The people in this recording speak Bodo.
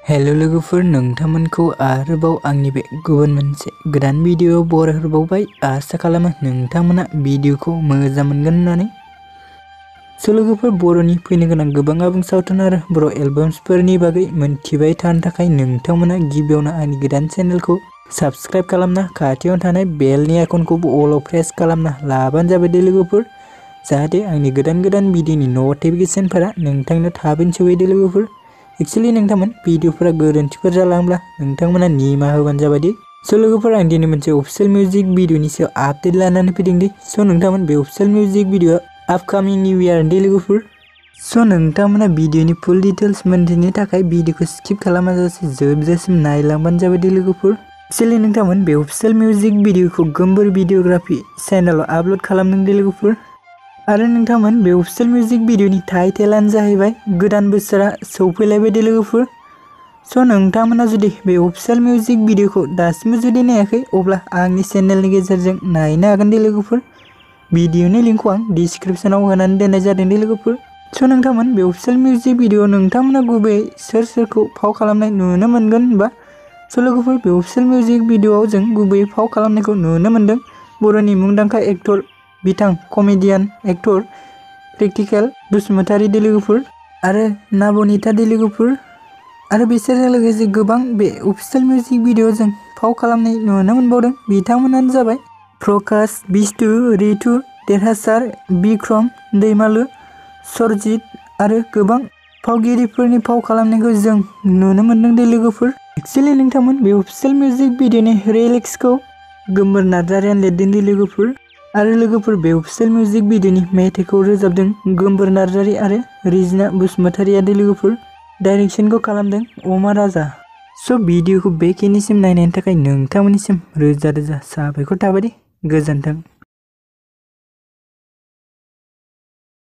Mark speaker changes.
Speaker 1: हेलो लोगोफोर, नोंथांमोनखौ आरोबाव आंनि बे गुबुन मोनसे गोदान भिडिअ बरायहरबावबाय। आसा खालामो नोंथांमोना भिडिअखौ मोजां मोनगोन होननानै। लोगोफोर, बर'नि फैनो गोनां गोबां आबुं सावथुन आरो बर' एलबाम्सफोरनि बागै मोनथिबाय थानो थाखाय नोंथांमोना गिबियावनो आंनि गोदान चेनेलखौ साबस्क्राइब खालामना खाथियाव थानाय बेलनि आइकनखौबो अलाव प्रेस खालामना लाबानो जाबाय दे लोगोफोर, जाहाथे आंनि गोदान भिडिअनि नटिफिकेशनफोरा नोंथांनो थाबैनो सौहैदो लोगोफोर। एक्चुअली नोंथांमोन भिडिअफोरा गोरोन्थिफोर जालांब्ला नोंथांमोना निमाहा होबानो जाबाय दि। लोगोफोर, आं दिनै मोनसे अफिशियेल मिउजिक भिडिअनि सायाव आपडेट लानानै फैदों दि। नोंथांमोन बे अफिशियेल मिउजिक भिडिअआ आपकामिं निउ इयार दे लोगोफोर। नोंथांमोना भिडिअनि फुल डिटेल्स मोनथिनो थाखाय भिडिअखौ स्किप खालामाजासे जोबजासिम नायलांबानो जाबाय दे लोगोफोर। एक्चुअली नोंथांमोन बे अफिशियेल मिउजिक भिडिअखौ गोमबोर भिडिअग्राफि चेनेलाव आपल'ड खालामदों दे लोगोफोर। आरो नोंथांमोन बे अफिशियेल मिउजिक भिडिअनि टाइटेलानो जाहैबाय गोदान बोसोरा सौफैलायबाय दे लोगोफोर। नोंथांमोना जुदि बे अफिशियेल मिउजिक भिडिअखौ दासिमबो जुदि नायाखै, अब्ला आंनि चेनेलनि गेजेरजों नायनो हागोन दे लोगोफोर। भिडिअनि लिंकखौ आं डिसक्रिप्शनाव होनानै दोननाय जादों दे लोगोफोर। नोंथांमोन बे अफिशियेल मिउजिक भिडिअ नोंथांमोना गुबैयै सोरखौ फाव खालामनाय नुनो मोनगोन होनबा, लोगोफोर, बे अफिशियेल मिउजिक भिडिअआव जों गुबैयै फाव खालामनायखौ नुनो मोनदों बर'नि मुंदांखा एक्टर बिथां कमेडियान एक्टर प्रेक्टिकेल बसुमतारी दे लोगोफोर आरो नाबनिता दे लोगोफोर। आरो बिसोरजों लोगोसे गोबां बे अफिशियेल मिउजिक भिडिअ जों फाव खालामनाय नुनो मोनबावदों। बिथांमोनानो जाबाय प्रकाश, बिष्टु, रितु, देरहासार, बिक्रम, दैमालु, सरजित आरो गोबां फावगिरिफोरनि फाव खालामनायखौ जों नुनो मोनदों दे लोगोफोर। एक्चुअली नोंथांमोन बे अफिशियेल मिउजिक भिडिअनि लिरिक्सखौ गोमबोर नार्जारियानो लिरदों दे लोगोफोर। आरो लोगोफोर, बे अफिशियेल मिउजिक भिडिअनि मेथाइखौ रोजाबदों गोमबोर नार्जारि आरो रिजना बसुमतारिया दे लोगोफोर। डाइरेक्सनखौ खालामदों अमा राजा। भिडिअखौ बेखिनिसिम नायनायनि थाखाय नोंथांमोननिसिम रोजा रोजा साबायखर थाबाय दे। गोजोन्थों।